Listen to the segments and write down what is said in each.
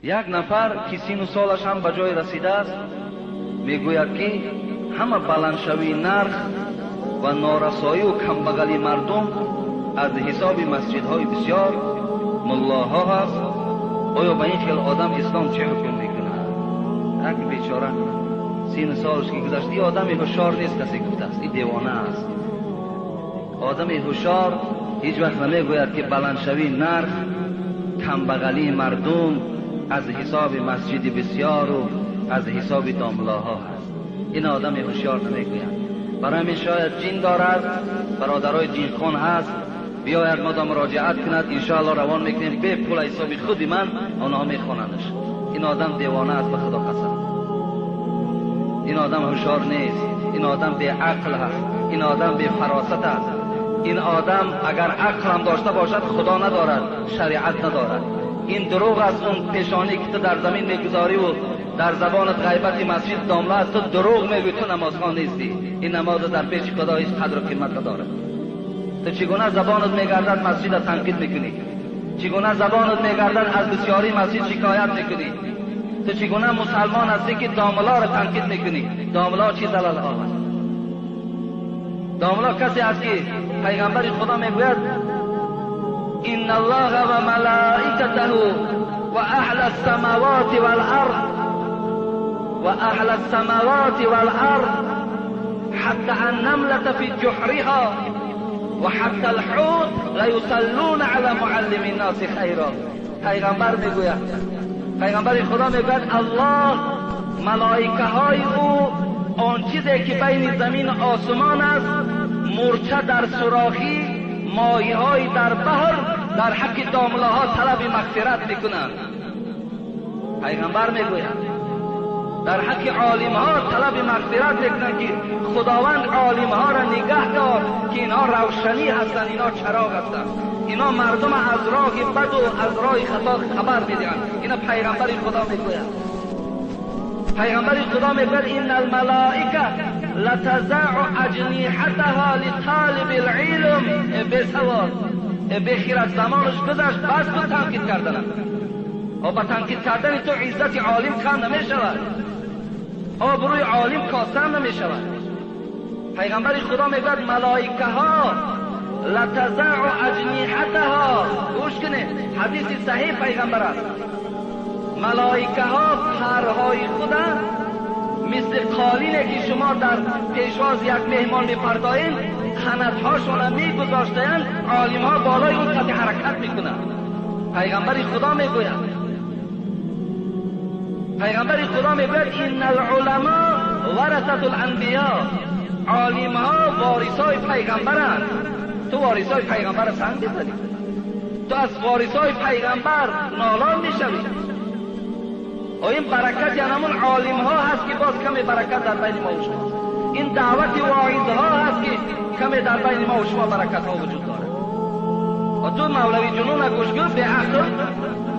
Як нафар ки сину солаш ҳам ба ҷой расидааст, мегӯяд, ки ҳама баландшавии нарх ва норасоию камбағалии мардум аз ҳисоби масҷидҳои бисёр муллоҳо ҳаст. Оё ба ин хел одам ислом чӣ ҳукм мекунад? Як бечора сину солаш ки гузашт, ин одами ҳушёр нест, касе гуфтааст, ин девона аст. Одами ҳушёр ҳеҷ вақт намегӯяд, ки баландшавии нарх, камбағалии мардум аз ҳисоби масҷиди бисёру аз ҳисоби домлаҳо ҳаст. Ин одами ҳушёр намегӯяд. Барои ҳамин шояд ҷин дорад, бародарои ҷинхон ҳаст, биёяд мо да муроҷиат кунад, иншоалло равон мекунем, бе пул ҳисоби худи ман онҳо мехонандаш. Ин одам девона аст, ба худо қасам. Ин одам ҳушёр нест, ин одам беақл ҳаст, ин одам бефаросат аст. Ин одам агар ақл ҳам дошта бошад, худо надорад, шариат надорад. Ин дурӯғ аст. Он пешонӣ ки ту дар замин мегузориву дар забонат ғайбати масҷид домла аст, ту дурӯғ мегӯӣ, ту намозхон нестӣ. Ин намоза дар пеши худо ҳеҷ қадру қимат надорад. Ту чӣ гуна забонат мегардад масҷида танқид мекунӣ? Чӣ гуна забонат мегардад аз бисёрии масҷид шикоят мекунӣ? Ту чӣ гуна мусалмон ҳастӣ, ки домларо танқид мекунӣ? Домла чӣ залал овард? Домла касе аст, ки пайғамбари худо мегӯяд: إن الله وملائكته وأهل السماوات والأرض وأهل السماوات والأرض حتى النملة في جحرها وحتى الحوت ليصلون على معلم الناس خيرا. پیغمبر میگوید، پیغمبر خدا میگوید الله، ملائکه های او، آن چیزی که بین زمین و آسمان است، مورچه در سوراخی، ماهی های در بحر، در حق داملاها طلب مغفرت میکنند. پیغمبر میگوید در حق عالم ها طلب مغفرت میکنند که خداوند عالم ها را نگه دار، که اینها روشنی هستند، اینها چراغ هستند، اینا مردم از راه بد و از راه خطا خبر میدهند. اینا پیغمبر خدا میگوید. پیغمبر خدا میگوید ان الملائکه لتضع اجنحتها لطالب العلم. بسواد بخیر زمانش گذشت، بس تو تنقید کردن. با تنقید کردن تو عزت عالم کم نمیشود، آبروی عالم کاسته نمیشود. پیغمبر خدا میگوید ملائکه ها لتضع اجنحتها، گوش کنه، حدیث صحیح پیغمبر است، ملائکه ها پرهای خود مثل قالینه که شما در پیشواز یک مهمان میپردایین، قناتهاشون میگذاشتند، عالم ها بالای اون قطع حرکت میکنند. پیغمبر خدا میگوید، پیغمبر خدا میگوید ان العلماء ورثة الانبیاء، عالم ها وارثای پیغمبرند. تو وارثای پیغمبر سنگ میزنی، تو از وارثای پیغمبر نالان میشوی. این برکت یعنی همون عالم ها هست که باز کمی برکت در بین ما و شما. این دعوت واعظ ها هست که کمی در بین ما و شما برکت ها وجود داره. و تو مولوی جنون گوش کن، به عقل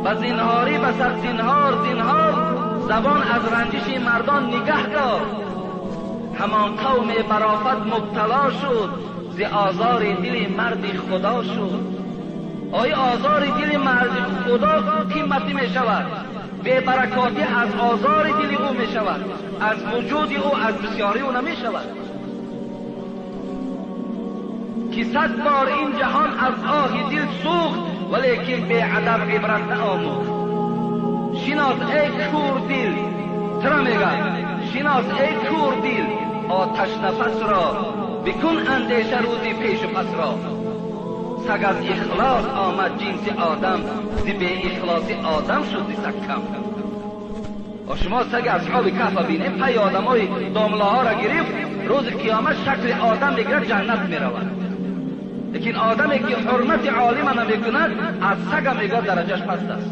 و زینهاری و سر زینهار زینهار، زبان از رنجش مردان نگه دار. همان قوم برافت مبتلا شد، ز آزار دل مرد خدا شد. آیا آزار دل مرد خدا قیمتی می شود؟ بی برکاتی از آزار دل او می شود، از وجود او، از بسیاری او نمی شود. که 100 بار این جهان از آه دل سوخت، ولیکن بی ادب عبرت نآموخت. شناس ای کور دل، ترا میگه شناس ای کور دل آتش نفس را، بکن اندیشه روزی پیش و پس را. سگ از اخلاص آمد جنس آدم، ز بی اخلاصی آدم شد ز سگ کم. و شما سگ اصحاب کهف بینه، پی آدمای داملاها را گرفت، روز قیامت شکل آدم میگیرد، جنت میرود. لیکن آدمی که حرمت عالم نمیکند از سگ میگه درجهش پست است.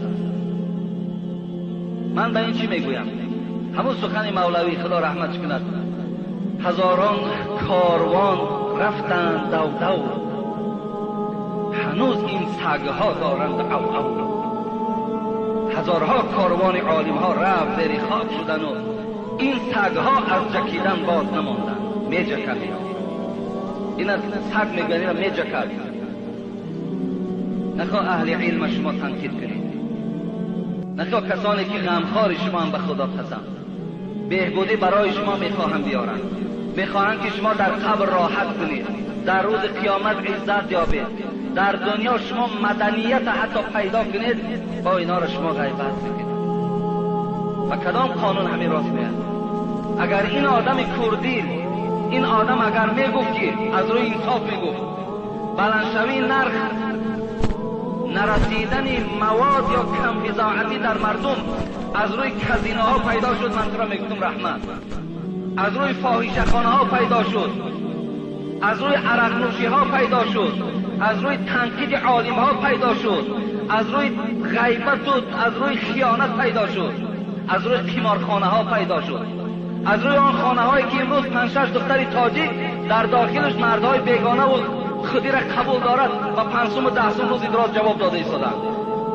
من به این چی میگویم؟ همون سخن مولوی خدا رحمتش کند، هزاران کاروان رفتند دو دو، هنوز این سگها دارند او او. هزارها کاروان عالمها رفت زیر خاک شدن و این سگها از جکیدن باز نماندند، میجکند. این از سگ میگن اینو میجکد. نخواه اهل علم شما تنقید کنید. Нахо касоне ки ғамхори шумо ҳам, ба Худо қасам, беҳбудӣ барои шумо мехоҳам биёранд, мехоҳанд ки шумо дар қабр роҳат кунед, дар рӯзи қиёмат иззат ёбед, дар дунё шумо маданият ҳатто пайдо кунед, бо инҳоро шумо ғайбат мекунед. Ба кадом қонун ҳамин рост меяд? Агар ин одами курдил, ин одам агар мегуфт ки аз рӯи инсоф мегуфт, баландшавии нарх, нарасидани мавод ё камбизоатӣ дар мардум аз рӯи казиноҳо пайдо шуд, ман туро мегуфтам раҳмат. Аз рӯи фоҳишахонаҳо пайдо шуд, аз рӯи арақнӯшиҳо пайдо шуд, аз рӯи танқиди олимҳо пайдо шуд, аз рӯи ғайбату аз рӯи хиёнат пайдо шуд, аз рӯи қиморхонаҳо пайдо шуд, аз рӯи он хонаҳое ки имрӯз 5-6 духтари тоҷик дар дохилаш мардҳои бегона ва худиро қабул дорад ва 5 сум ва 10 сум рӯзи дароз ҷавоб дода истоданд.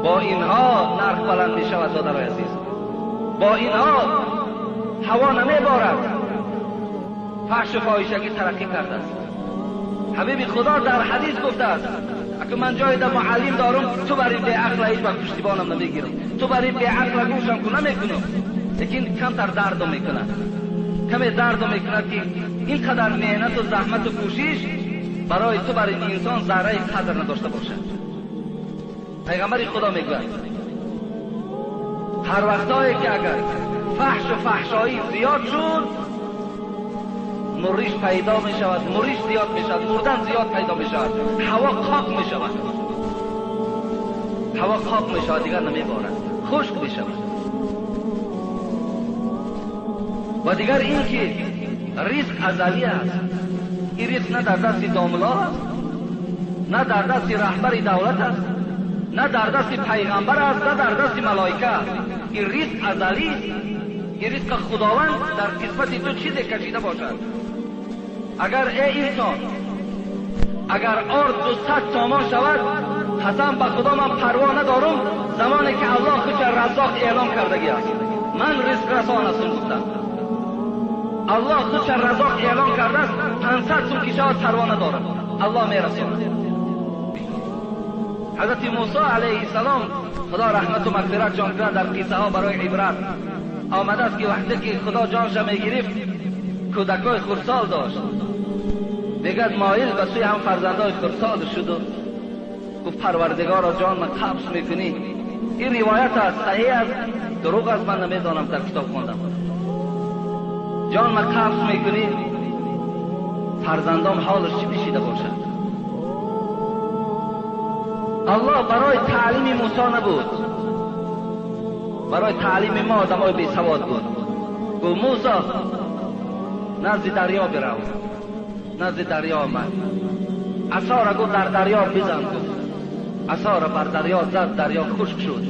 Бо инҳо нарх баланд мешавад, додарои азиз. Бо инҳо ҳаво намеборад. Фаҳшу фоҳишагӣ тараққӣ кардааст. Ҳабиби Худо дар ҳадис гуфтааст, агар ман ҷое дар муаллим дорам, ту бари беақла ҳеҷ вақт пуштибонам намегирам, ту бари беақла гӯшам ку намекунам, лекин камтар дардо мекунад, каме дардо мекунад ки ин қадар меҳнату заҳмату кӯшиш барои ту бари инсон зарраи қадр надошта бошад. Пайғамбари Худо мегӯяд, ҳар вақтое ки агар фаҳшу фаҳшоӣ зиёд шуд, муриш пайдо мешавад, муриш зиёд мешавад, мурдан зиёд пайдо мешавад, ҳаво қоқ мешавад, ҳаво қоқ мешавад, дигар намеборад, хушк мешавад. Ва дигар ин ки ризқ азалӣ аст. Ин ризқ на дар дасти домло аст, на дар дасти раҳбари давлат аст, на дар дасти пайғамбар аст, на дар дасти малоика аст. Ин ризқ азалӣ аст. Ин ризқ Худованд дар қисмати ту чизе кашида бошад. Агар эй инсон, агар орд 200 сомон шавад, қасам ба Худо ман парво надорам, замоне ки Аллоҳ худша Раззоқ эълон кардагӣ аст, ман ризқрасон ҳастам гуфтам. Аллоҳ худша Раззоқ эълон кардааст, 500 сум ки шавад парво надорам, Аллоҳ мерасонад. Ҳазрати Мусо алайҳиссалом, Худо раҳмату мағфират ҷон кунад, дар қиссаҳо барои ибрат омадааст ки вақте ки Худо ҷонша мегирифт, кӯдакҳои хурдсол дошт. Мегӯяд моил ба сӯи ҳам фарзандои хурдсол шуду гуфт, Парвардигоро, ҷон ман қабз мекунӣ. Ин ривоят аст, саҳеҳ аст, дурӯғ аст, ман намедонам, дар китоб хондам. Ҷон ман қабз мекунӣ, фарзандом ҳолаш чӣ пешида бошад? Аллоҳ барои таълими Мусо набуд, барои таълими мо одамои бесавод буд. Гуфт, Мусо, назди дарё бирав. Назди дарё омад, асора гуфт дар дарё бизан. Гуфт асора бар дарё зад, дарё хушк шуд.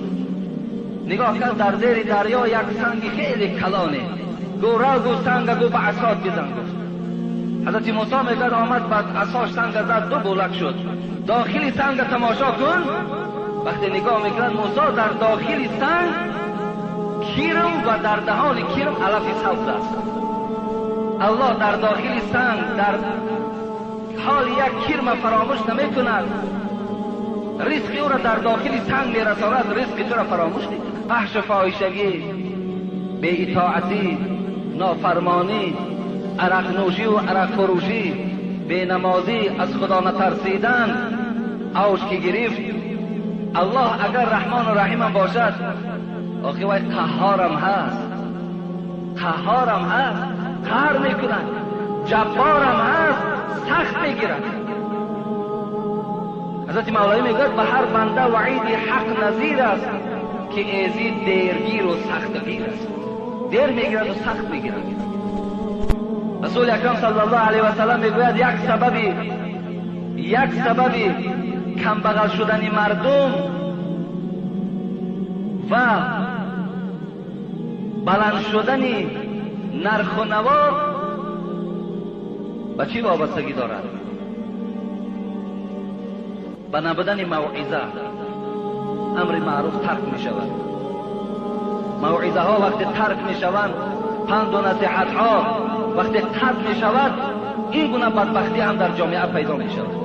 Нигоҳ кард, дар зери дарё як санги хеле калоне. Гуфт рав, гуфт санга, гуфт ба асот бизан. Гуфт ҳазрати Мусо мегӯяд, омад ба асош санга зад, ду булак шуд. Дохили санга тамошо кун. Вақте нигоҳ мекунад Мусо, дар дохили санг кирм ва дар даҳони кирм алафи сабз аст. Аллоҳ дар дохили санг дар ҳоли як кирма фаромӯш намекунад. Ризқи ӯро дар дохили санг мерасонад, ризқи туро фаромӯш мекунад. Фаҳшу фоҳишагӣ, беитоатӣ, нофармонӣ, арақнӯшӣ ва арақфурӯшӣ, бенамозӣ, аз Худо натарсидан авҷ ки гирифт, Аллоҳ агар Раҳмону Раҳимам бошад, охи вай Қаҳҳорам ҳаст, Қаҳҳорам ҳаст, қаҳр мекунад, Ҷабборам ҳаст, сахт мегирад. Ҳазрати Мавлавӣ мегӯяд, ба ҳар банда ваиди ҳақ назир аст, ки эзи дергиру сахтгир аст. Дер мегираду сахт мегирад. Расули Акрам саллаллоҳу алайҳи васаллам мегӯяд, як сабаби камбағал шудани мардум ва баланд шудани нарху наво ба чӣ вобастагӣ дорад? Ба набудани мавъиза. Амри маъруф тарк мешавад. Мавъизаҳо вақте тарк мешаванд, панду насиҳатҳо вақте қатъ мешавад, ин гуна бадбахтӣ ҳам дар ҷомеа пайдо мешавад.